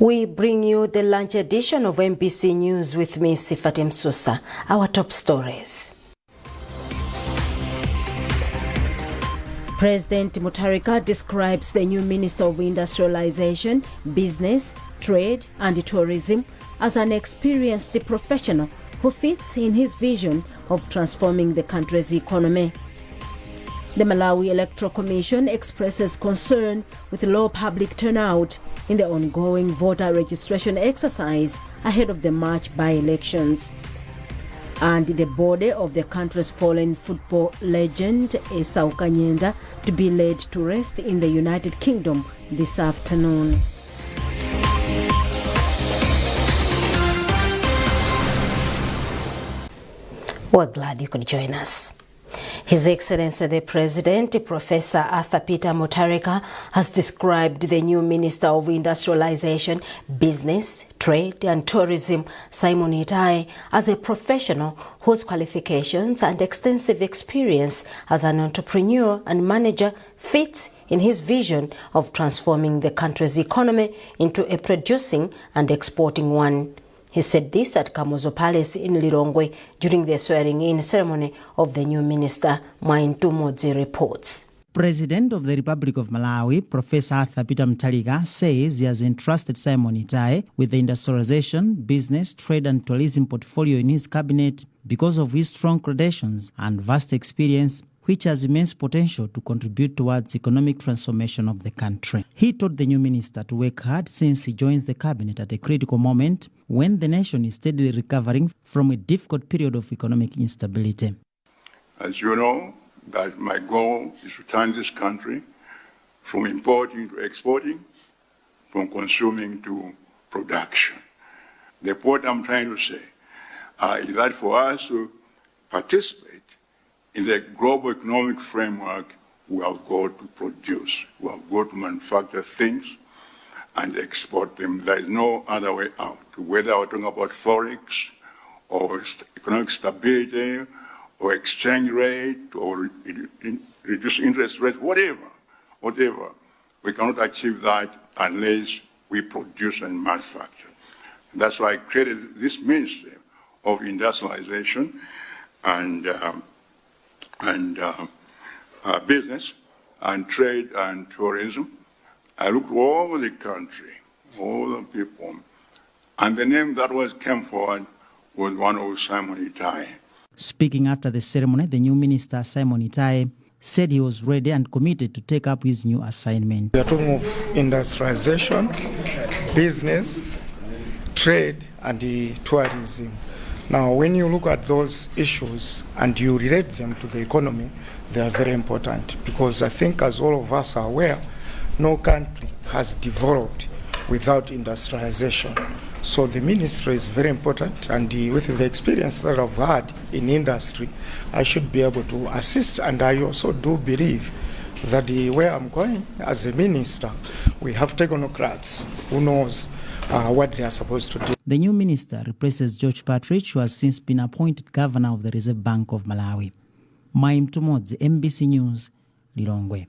We bring you the lunch edition of MBC News with me, Sifatim Susa. Our top stories. President Mutharika describes the new Minister of Industrialization, Business, Trade and Tourism as an experienced professional who fits in his vision of transforming the country's economy. The Malawi Electoral Commission expresses concern with low public turnout in the ongoing voter registration exercise ahead of the March by-elections. And the body of the country's fallen football legend, Esau Kanyenda, to be laid to rest in the United Kingdom this afternoon. We're glad you could join us. His Excellency the President, Professor Arthur Peter Mutharika, has described the new Minister of Industrialization, Business, Trade and Tourism, Simon Itai, as a professional whose qualifications and extensive experience as an entrepreneur and manager fits in his vision of transforming the country's economy into a producing and exporting one. He said this at Kamuzu Palace in Lilongwe during the swearing-in ceremony of the new minister. Mwaintumodzi reports. President of the Republic of Malawi, Professor Arthur Peter Mutharika, says he has entrusted Simon Itai with the industrialization, business, trade and tourism portfolio in his cabinet because of his strong credentials and vast experience, which has immense potential to contribute towards economic transformation of the country. He told the new minister to work hard since he joins the cabinet at a critical moment when the nation is steadily recovering from a difficult period of economic instability. As you know, that my goal is to turn this country from importing to exporting, from consuming to production. The point I'm trying to say is that for us to participate in the global economic framework, we have got to produce, we have got to manufacture things and export them. There is no other way out. Whether we're talking about forex or economic stability or exchange rate or reduce interest rate, whatever, we cannot achieve that unless we produce and manufacture. And that's why I created this Ministry of Industrialization and business and trade and tourism. I looked all over the country, all the people, and the name that came forward was one of Simon Itai. Speaking after the ceremony, the new minister, Simon Itai, said he was ready and committed to take up his new assignment. We are talking of industrialization, business, trade, and tourism. Now, when you look at those issues and you relate them to the economy, they are very important because I think, as all of us are aware, no country has developed without industrialization. So the ministry is very important, and with the experience that I've had in industry, I should be able to assist. And I also do believe that where I'm going as a minister, we have technocrats who knows what they are supposed to do. The new minister replaces George Patrick, who has since been appointed governor of the Reserve Bank of Malawi. Mwaintumodzi, MBC News, Lilongwe.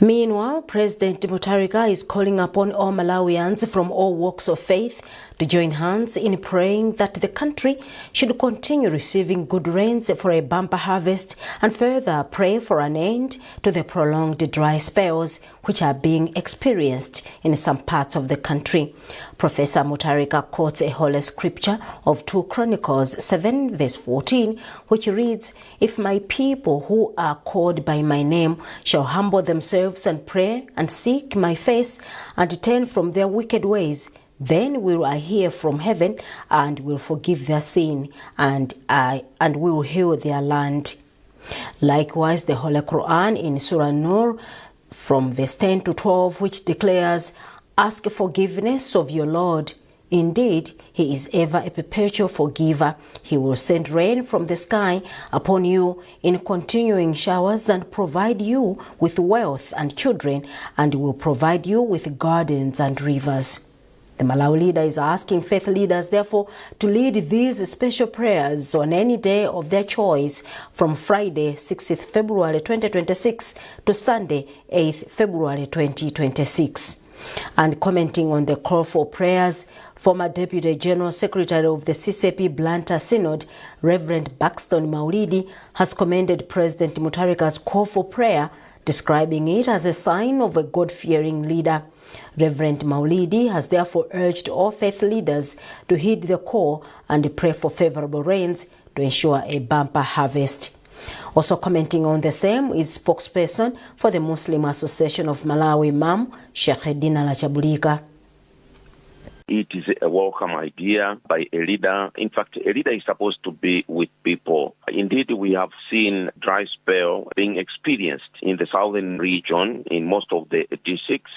Meanwhile, President Mutharika is calling upon all Malawians from all walks of faith to join hands in praying that the country should continue receiving good rains for a bumper harvest, and further pray for an end to the prolonged dry spells which are being experienced in some parts of the country. Professor Mutharika quotes a holy scripture of 2 Chronicles 7 verse 14, which reads, "If my people who are called by my name shall humble themselves and pray and seek my face and turn from their wicked ways, then will I hear from heaven and will forgive their sin, and will heal their land." Likewise, the Holy Quran in Surah Nur from verse 10 to 12, which declares, "Ask forgiveness of your Lord. Indeed, he is ever a perpetual forgiver. He will send rain from the sky upon you in continuing showers and provide you with wealth and children, and will provide you with gardens and rivers." The Malawi leader is asking faith leaders, therefore, to lead these special prayers on any day of their choice from Friday, 6th February 2026 to Sunday, 8th February 2026. And commenting on the call for prayers, former Deputy General Secretary of the CCP Blantyre Synod, Reverend Buxton Maulidi, has commended President Mutharika's call for prayer, describing it as a sign of a God-fearing leader. Reverend Maulidi has therefore urged all faith leaders to heed the call and pray for favorable rains to ensure a bumper harvest. Also commenting on the same is spokesperson for the Muslim Association of Malawi, MAM, Sheikh Dina Lachabulika. It is a welcome idea by a leader. In fact, a leader is supposed to be with people. Indeed, we have seen dry spell being experienced in the southern region in most of the districts,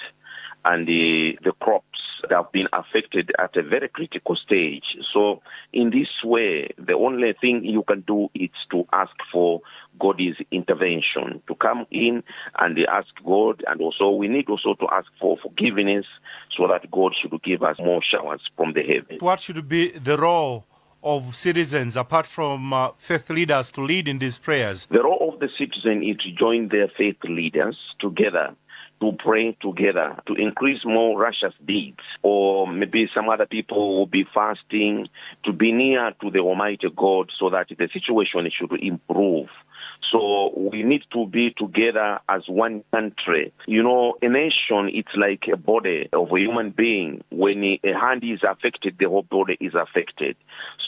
and the crops that have been affected at a very critical stage. So in this way, the only thing you can do is to ask for God's intervention, to come in and ask God. And also we need also to ask for forgiveness so that God should give us more showers from the heavens. What should be the role of citizens, apart from faith leaders, to lead in these prayers? The role of the citizen is to join their faith leaders together, to pray together, to increase more righteous deeds, or maybe some other people will be fasting, to be near to the Almighty God so that the situation should improve. So we need to be together as one country. You know, a nation, it's like a body of a human being. When a hand is affected, the whole body is affected.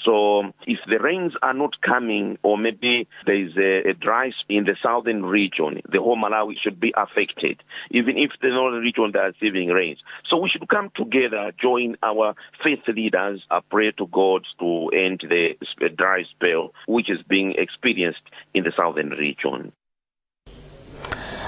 So if the rains are not coming, or maybe there is a dry spell in the southern region, the whole Malawi should be affected, even if the northern region is receiving rains. So we should come together, join our faith leaders, pray to God to end the dry spell which is being experienced in the southern region.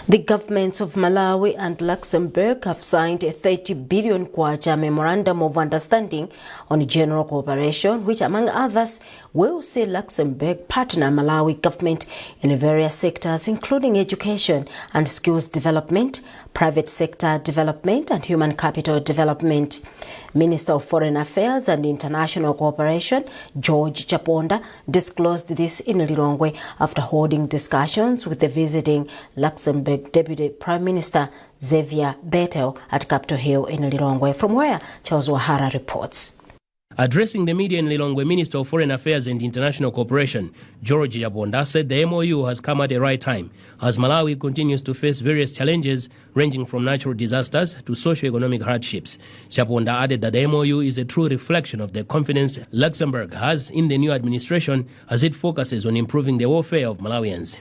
The governments of Malawi and Luxembourg have signed a 30 billion kwacha memorandum of understanding on general cooperation, which among others will see Luxembourg partner Malawi government in various sectors, including education and skills development, private sector development and human capital development. Minister of Foreign Affairs and International Cooperation, George Chaponda, disclosed this in Lilongwe after holding discussions with the visiting Luxembourg Deputy Prime Minister Xavier Bettel at Capitol Hill in Lilongwe, from where Charles Wahara reports. Addressing the media in Lilongwe, Minister of Foreign Affairs and International Cooperation, George Chaponda, said the MOU has come at the right time as Malawi continues to face various challenges ranging from natural disasters to socio-economic hardships. Chaponda added that the MOU is a true reflection of the confidence Luxembourg has in the new administration as it focuses on improving the welfare of Malawians.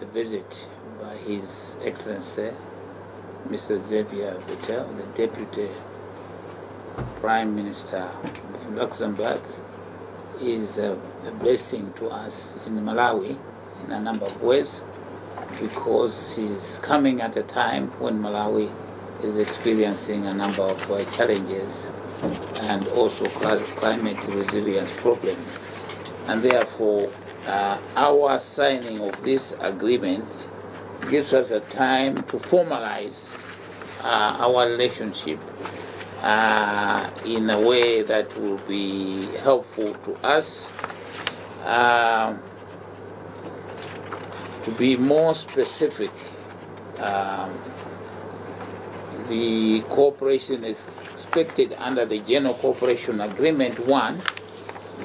The visit by His Excellency, Mr. Xavier Bettel, the Deputy Prime Minister of Luxembourg, is a blessing to us in Malawi in a number of ways, because he's coming at a time when Malawi is experiencing a number of challenges and also climate resilience problems. And therefore, our signing of this agreement gives us a time to formalize our relationship in a way that will be helpful to us. To be more specific, the cooperation is expected under the General Cooperation Agreement 1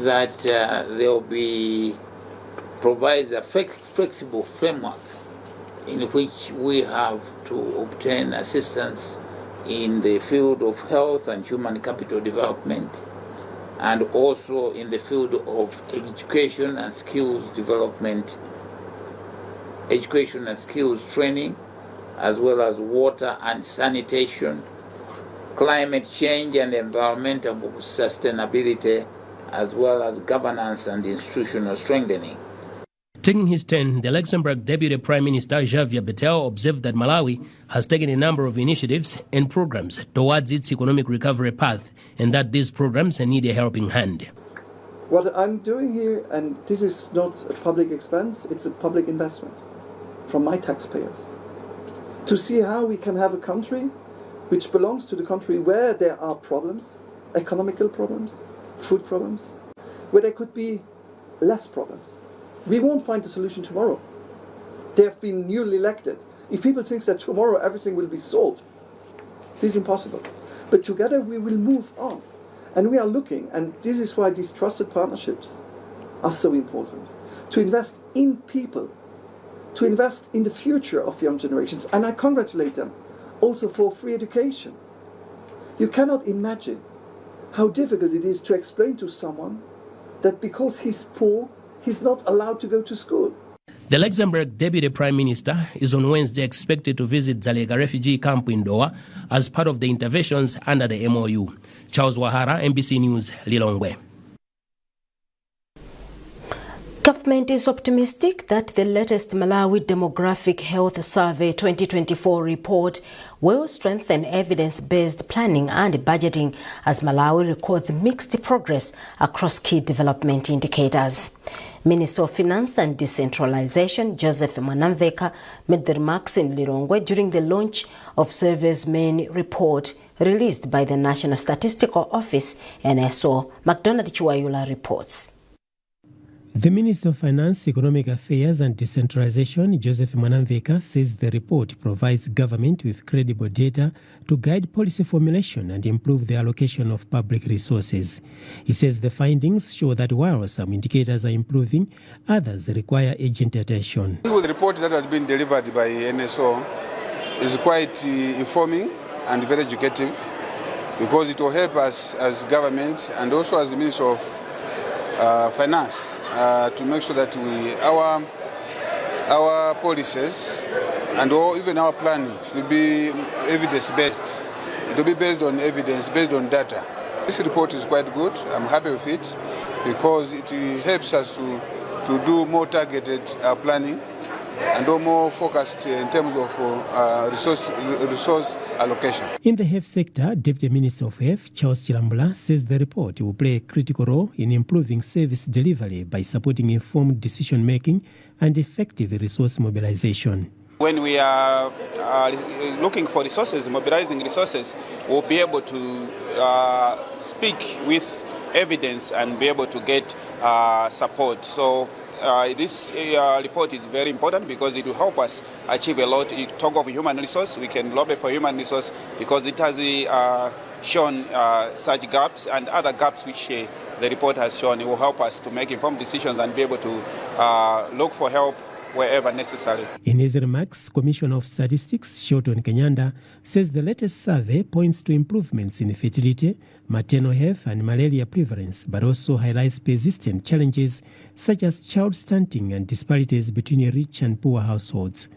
that there will be provides a flexible framework in which we have to obtain assistance in the field of health and human capital development, and also in the field of education and skills development, education and skills training, as well as water and sanitation, climate change and environmental sustainability, as well as governance and institutional strengthening. Taking his turn, the Luxembourg Deputy Prime Minister Xavier Bettel observed that Malawi has taken a number of initiatives and programs towards its economic recovery path, and that these programs need a helping hand. What I'm doing here, and this is not a public expense, it's a public investment from my taxpayers, to see how we can have a country which belongs to the country where there are problems, economical problems, food problems, where there could be less problems. We won't find a solution tomorrow. They have been newly elected. If people think that tomorrow everything will be solved, This is impossible. But together we will move on. And we are looking, and this is why these trusted partnerships are so important, to invest in people, to invest in the future of young generations. And I congratulate them also for free education. You cannot imagine how difficult it is to explain to someone that because he's poor, he's not allowed to go to school. The Luxembourg Deputy Prime Minister is on Wednesday expected to visit Zalega refugee camp in Doha as part of the interventions under the MOU. Charles Wahara, NBC News, Lilongwe. Government is optimistic that the latest Malawi Demographic Health Survey 2024 report will strengthen evidence-based planning and budgeting as Malawi records mixed progress across key development indicators. Minister of Finance and Decentralization Joseph Mwanamveka made the remarks in Lilongwe during the launch of survey's main report released by the National Statistical Office, NSO. McDonald Chiwayula reports. The Minister of Finance, Economic Affairs and Decentralization, Joseph Mwanamveka, says the report provides government with credible data to guide policy formulation and improve the allocation of public resources. He says the findings show that while some indicators are improving, others require urgent attention. The report that has been delivered by NSO is quite informing and very educative because it will help us as government and also as the Minister of Finance to make sure that our policies and even our planning should be evidence-based. It will be based on evidence, based on data. This report is quite good. I'm happy with it because it helps us to do more targeted planning and more focused in terms of resource allocation. In the health sector, Deputy Minister of Health, Charles Chilambula, says the report will play a critical role in improving service delivery by supporting informed decision-making and effective resource mobilization. When we are looking for resources, mobilizing resources, we'll be able to speak with evidence and be able to get support. So this report is very important because it will help us achieve a lot. You talk of human resource, we can lobby for human resource because it has shown such gaps and other gaps which the report has shown. It will help us to make informed decisions and be able to look for help wherever necessary. In his remarks, Commissioner of Statistics, Shoton Kenyanda, says the latest survey points to improvements in fertility, maternal health and malaria prevalence, but also highlights persistent challenges such as child stunting and disparities between rich and poor households.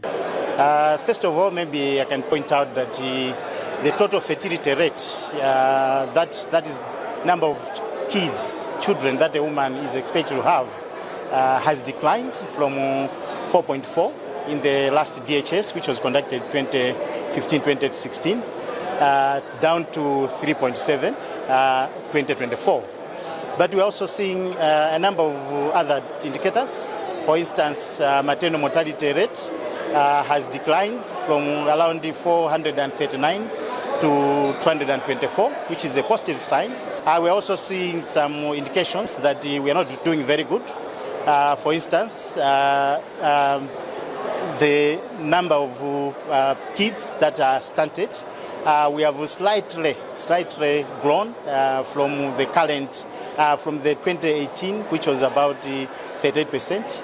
First of all, maybe I can point out that the total fertility rate, that is number of children that a woman is expected to have, has declined from 4.4 in the last DHS, which was conducted 2015-2016, down to 3.7, 2024. But we're also seeing a number of other indicators. For instance, maternal mortality rate has declined from around 439 to 224, which is a positive sign. We're also seeing some indications that we are not doing very good. For instance, the number of kids that are stunted, we have slightly grown from the current, from the 2018, which was about 38%,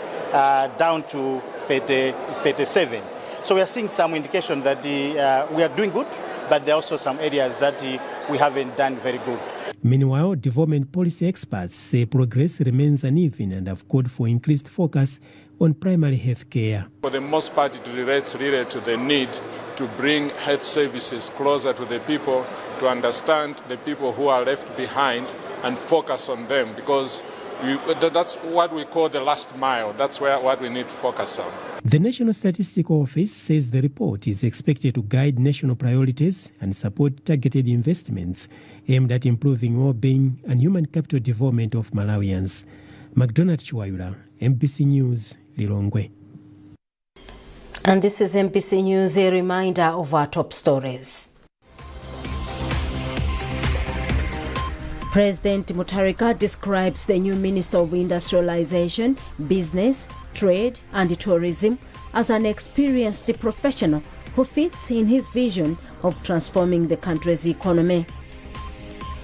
down to 37. So we are seeing some indication that we are doing good, but there are also some areas that we haven't done very good. Meanwhile, development policy experts say progress remains uneven and have called for increased focus on primary health care. For the most part, it relates really to the need to bring health services closer to the people, to understand the people who are left behind and focus on them, because that's what we call the last mile. That's what we need to focus on. The National Statistical Office says the report is expected to guide national priorities and support targeted investments aimed at improving well-being and human capital development of Malawians. McDonald Chiwayula, NBC News, Lilongwe. And this is NBC News, a reminder of our top stories. President Mutharika describes the new Minister of Industrialization, Business, Trade and Tourism as an experienced professional who fits in his vision of transforming the country's economy.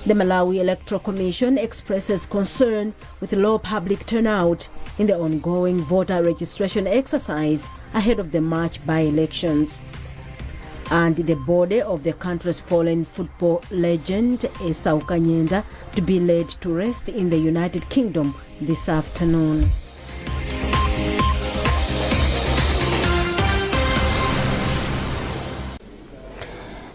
The Malawi Electoral Commission expresses concern with low public turnout in the ongoing voter registration exercise ahead of the March by-elections. And the body of the country's fallen football legend, Esau Kanyenda, to be laid to rest in the United Kingdom this afternoon.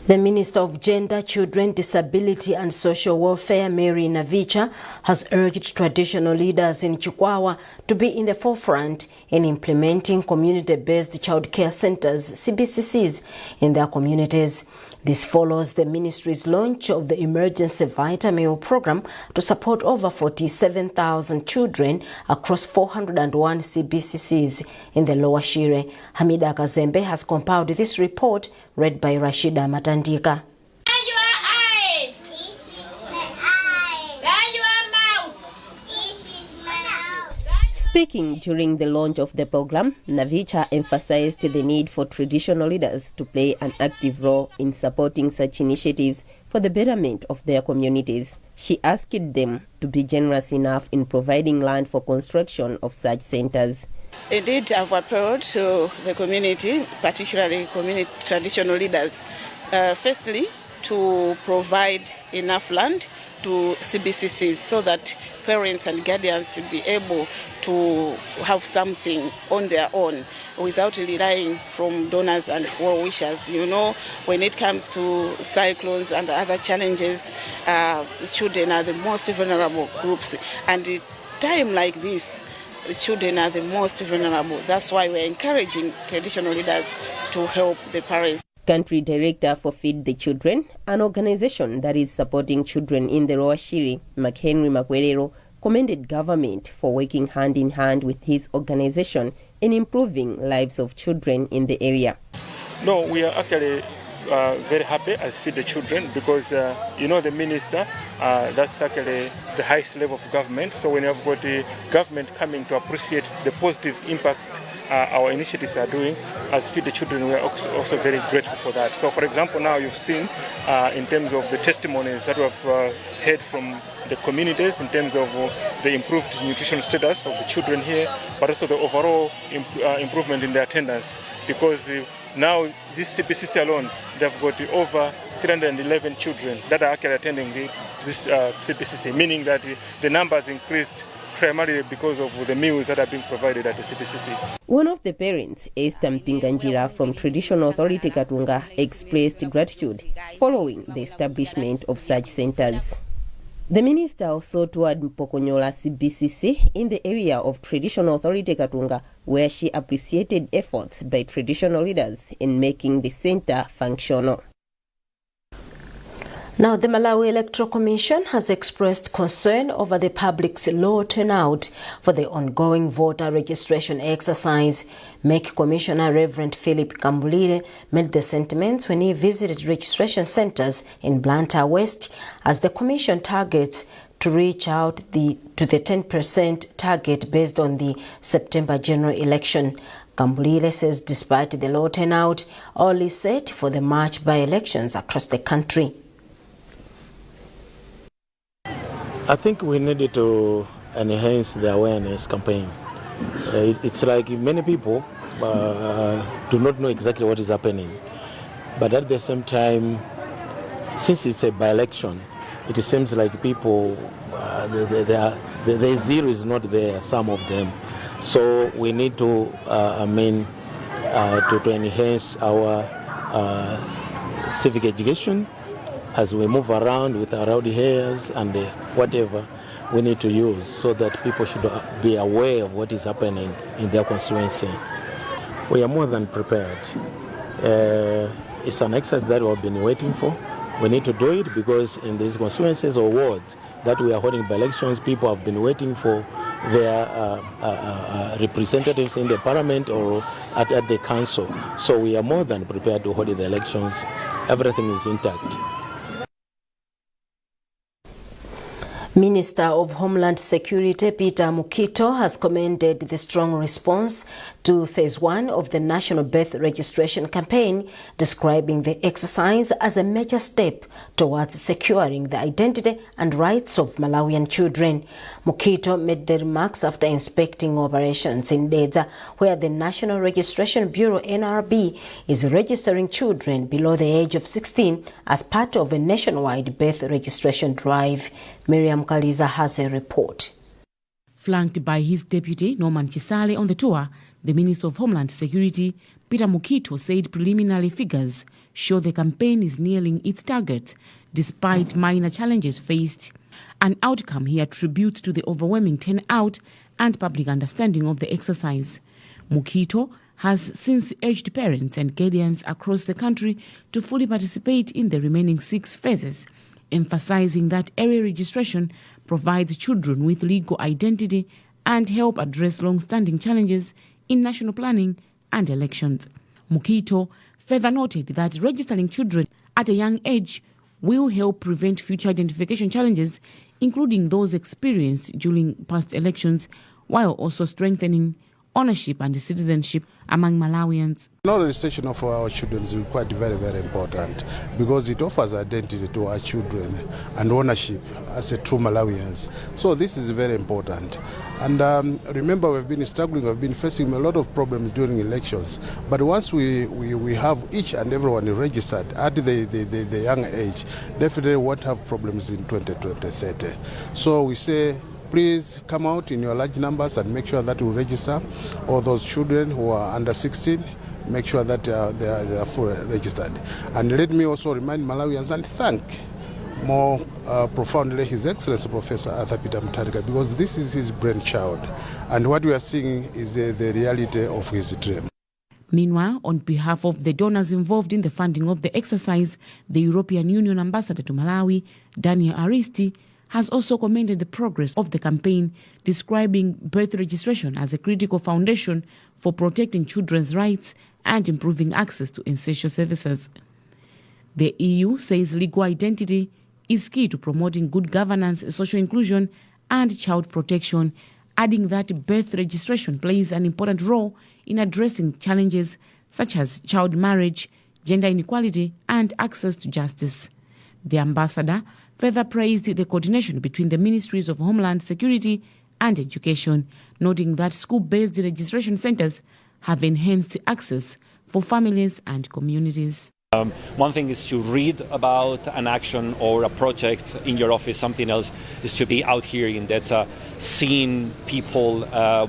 The Minister of Gender, Children, Disability and Social Welfare, Mary Navicha, has urged traditional leaders in Chikwawa to be in the forefront in implementing community-based childcare centers, CBCCs, in their communities. This follows the ministry's launch of the Emergency Vita Meal program to support over 47,000 children across 401 CBCCs in the Lower Shire. Hamida Kazembe has compiled this report, read by Rashida Matandika. Speaking during the launch of the program, Navicha emphasized the need for traditional leaders to play an active role in supporting such initiatives for the betterment of their communities. She asked them to be generous enough in providing land for construction of such centers. Indeed, I've appealed to the community, particularly community traditional leaders, firstly, to provide enough land to CBCCs so that parents and guardians should be able to have something on their own without relying from donors and well-wishers. You know, when it comes to cyclones and other challenges, children are the most vulnerable groups. And at a time like this, children are the most vulnerable. That's why we're encouraging traditional leaders to help the parents. Country Director for Feed the Children, an organization that is supporting children in the Lower Shire, McHenry Lero, commended government for working hand in hand with his organization in improving lives of children in the area. No, we are actually very happy as Feed the Children because, the minister, that's actually the highest level of government. So when you have got the government coming to appreciate the positive impact our initiatives are doing, as Feed the Children, we are also very grateful for that. So for example, now you've seen in terms of the testimonies that we have heard from the communities in terms of the improved nutrition status of the children here, but also the overall improvement in their attendance, because now this CBCC alone, they've got over 311 children that are actually attending this CBCC, meaning that the numbers increased primarily because of the meals that are being provided at the CBCC. One of the parents, Esther Mpinganjira from Traditional Authority Katunga, expressed gratitude following the establishment of such centers. The minister also toured Mpokonyola CBCC in the area of Traditional Authority Katunga, where she appreciated efforts by traditional leaders in making the center functional. Now, the Malawi Electoral Commission has expressed concern over the public's low turnout for the ongoing voter registration exercise. MEC Commissioner Reverend Philip Kambulile made the sentiments when he visited registration centers in Blantyre West, as the Commission targets to reach out to the 10% target based on the September general election. Kambulile says despite the low turnout, all is set for the March by-elections across the country. I think we needed to enhance the awareness campaign. It's like many people do not know exactly what is happening. But at the same time, since it's a by-election, it seems like people, the zeal is not there, some of them. So we need to, to enhance our civic education as we move around with our rowdy hairs and whatever we need to use, so that people should be aware of what is happening in their constituency. We are more than prepared. It's an exercise that we have been waiting for. We need to do it because in these constituencies or wards that we are holding by elections, people have been waiting for their representatives in the parliament or at the council. So we are more than prepared to hold the elections. Everything is intact. Minister of Homeland Security Peter Mukito has commended the strong response to Phase 1 of the National Birth Registration Campaign, describing the exercise as a major step towards securing the identity and rights of Malawian children. Mukito made the remarks after inspecting operations in Dedza, where the National Registration Bureau NRB is registering children below the age of 16 as part of a nationwide birth registration drive. Miriam Kaliza has a report. Flanked by his deputy, Norman Chisale, on the tour, the Minister of Homeland Security, Peter Mukito, said preliminary figures show the campaign is nearing its target, despite minor challenges faced, an outcome he attributes to the overwhelming turnout and public understanding of the exercise. Mukito has since urged parents and guardians across the country to fully participate in the remaining 6 phases, emphasizing that early registration provides children with legal identity and help address long-standing challenges in national planning and elections. Mukito further noted that registering children at a young age will help prevent future identification challenges, including those experienced during past elections, while also strengthening ownership and citizenship among Malawians. No registration of our children is quite very, very important because it offers identity to our children and ownership as a true Malawians. So this is very important. And remember, we've been struggling, we've been facing a lot of problems during elections. But once we have each and everyone registered at the young age, definitely won't have problems in 2030. So we say, please come out in your large numbers and make sure that we register all those children who are under 16, make sure that they are fully registered. And let me also remind Malawians and thank more profoundly His Excellency Professor Arthur Peter Mutharika, because this is his brainchild. And what we are seeing is the reality of his dream. Meanwhile, on behalf of the donors involved in the funding of the exercise, the European Union Ambassador to Malawi, Daniel Aristi, has also commended the progress of the campaign, describing birth registration as a critical foundation for protecting children's rights and improving access to essential services. The EU says legal identity is key to promoting good governance, social inclusion, and child protection, adding that birth registration plays an important role in addressing challenges such as child marriage, gender inequality, and access to justice. The ambassador further praised the coordination between the Ministries of Homeland Security and Education, noting that school-based registration centers have enhanced access for families and communities. One thing is to read about an action or a project in your office. Something else is to be out here in Dedza, seeing people,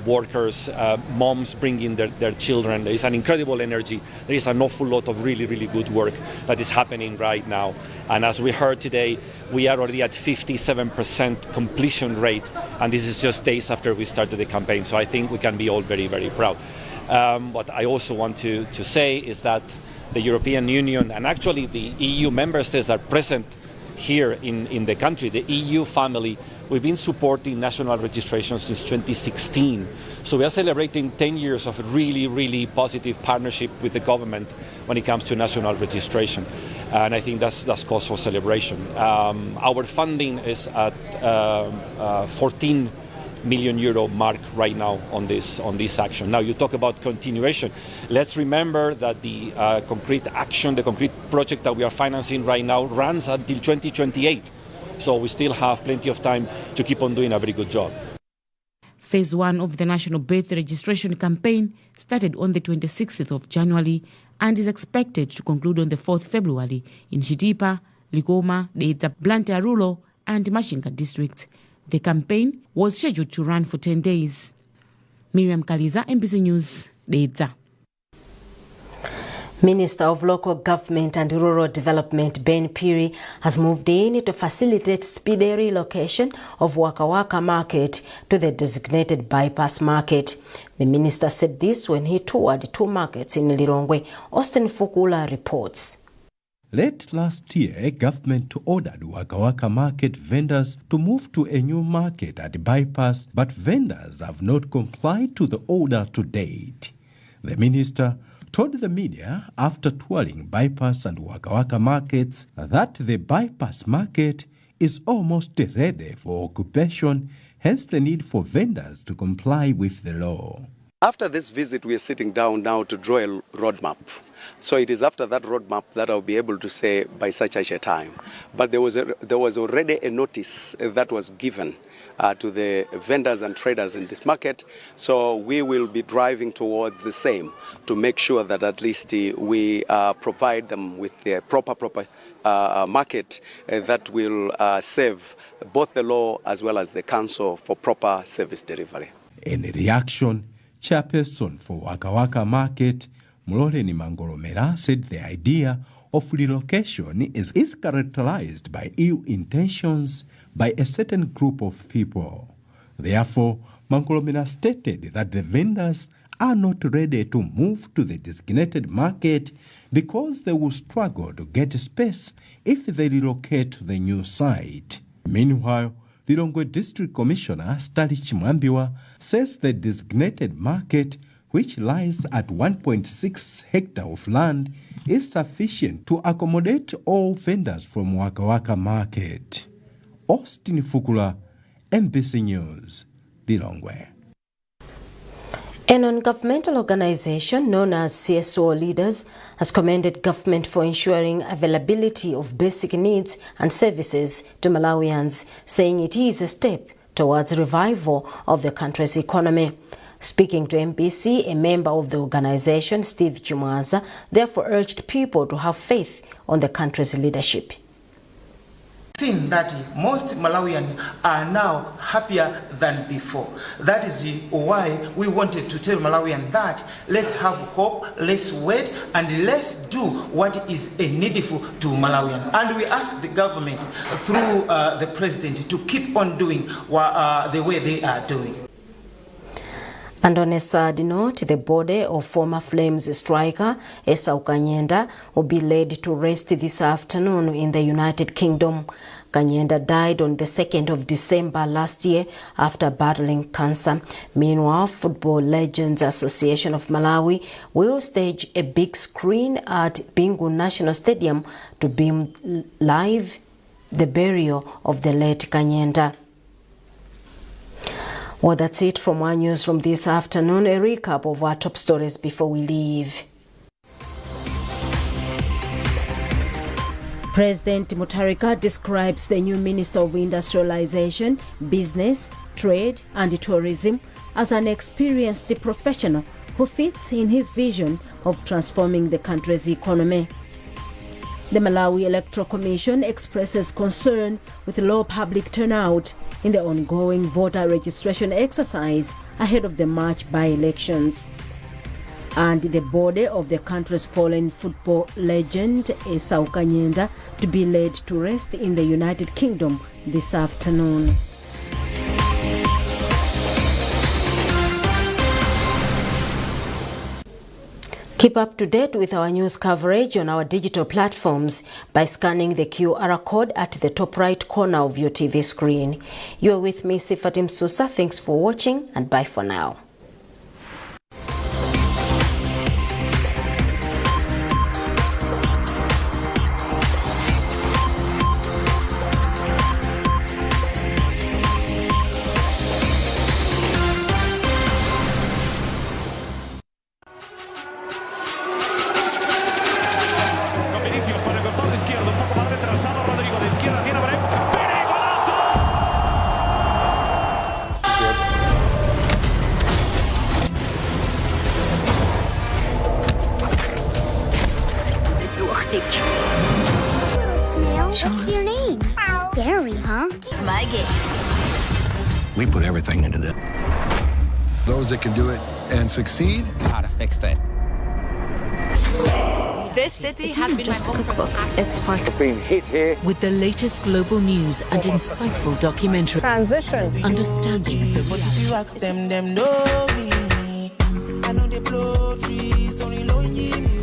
workers, moms bringing their children. There is an incredible energy. There is an awful lot of really, really good work that is happening right now. And as we heard today, we are already at 57% completion rate. And this is just days after we started the campaign. So I think we can be all very, very proud. What I also want to say is that the European Union and actually the EU member states that are present here in the country, the EU family, we've been supporting national registration since 2016. So we are celebrating 10 years of a really, really positive partnership with the government when it comes to national registration. And I think that's cause for celebration. Our funding is at 14 million euro mark right now on this action. Now you talk about continuation. Let's remember that the concrete action, the concrete project that we are financing right now runs until 2028. So we still have plenty of time to keep on doing a very good job. Phase 1 of the National Birth Registration Campaign started on the 26th of January and is expected to conclude on the 4th February in Chitipa, Ligoma, Dedza, Blantyre Rural and Mashinga districts. The campaign was scheduled to run for 10 days. Miriam Kaliza, MBC News, Dedza. Minister of Local Government and Rural Development Ben Piri has moved in to facilitate speedy relocation of Waka Waka Market to the designated bypass market. The minister said this when he toured 2 markets in Lirongwe. Austin Fukula reports. Late last year, government ordered Waka Waka Market vendors to move to a new market at the bypass, but vendors have not complied to the order to date. The minister told the media after touring bypass and Waka Waka markets that the bypass market is almost ready for occupation, hence the need for vendors to comply with the law. After this visit, we are sitting down now to draw a roadmap. So it is after that roadmap that I'll be able to say by such a time. But there was already a notice that was given to the vendors and traders in this market. So we will be driving towards the same to make sure that at least we provide them with the proper market that will serve both the law as well as the council for proper service delivery. In reaction, Chairperson for Waka Waka Market, Muloleni Mangolomera, said the idea of relocation is characterized by ill intentions by a certain group of people. Therefore, Mangolomera stated that the vendors are not ready to move to the designated market because they will struggle to get space if they relocate to the new site. Meanwhile, Lilongwe District Commissioner Stali Chimwambiwa says the designated market, which lies at 1.6 hectares of land, is sufficient to accommodate all vendors from Waka Waka Market. Austin Fukula, MBC News, Lilongwe. A non-governmental organization known as CSO Leaders has commended government for ensuring availability of basic needs and services to Malawians, saying it is a step towards revival of the country's economy. Speaking to MBC, a member of the organization, Steve Chimwaza, therefore urged people to have faith on the country's leadership. Seen that most Malawians are now happier than before. That is why we wanted to tell Malawians that let's have hope, let's wait, and let's do what is needful to Malawians. And we ask the government through the president to keep on doing the way they are doing. And on a sad note, the body of former Flames striker Esau Kanyenda will be laid to rest this afternoon in the United Kingdom. Kanyenda died on the 2nd of December last year after battling cancer. Meanwhile, Football Legends Association of Malawi will stage a big screen at Bingu National Stadium to beam live the burial of the late Kanyenda. Well, that's it from our news from this afternoon. A recap of our top stories before we leave. President Mutharika describes the new Minister of Industrialization, Business, Trade and Tourism as an experienced professional who fits in his vision of transforming the country's economy. The Malawi Electoral Commission expresses concern with low public turnout in the ongoing voter registration exercise ahead of the March by-elections. And the body of the country's fallen football legend Esau Kanyenda to be laid to rest in the United Kingdom this afternoon. Keep up to date with our news coverage on our digital platforms by scanning the QR code at the top right corner of your TV screen. You are with me, Sifatim Susa. Thanks for watching and bye for now. What's your name? Gary, huh? It's my game. We put everything into this. Those that can do it and succeed, how to fix it. This city has been just a cookbook. It's part of being hit here with the latest global news and insightful documentary. Transition. Understanding. But if you ask them know me. I know they blow trees, only know me.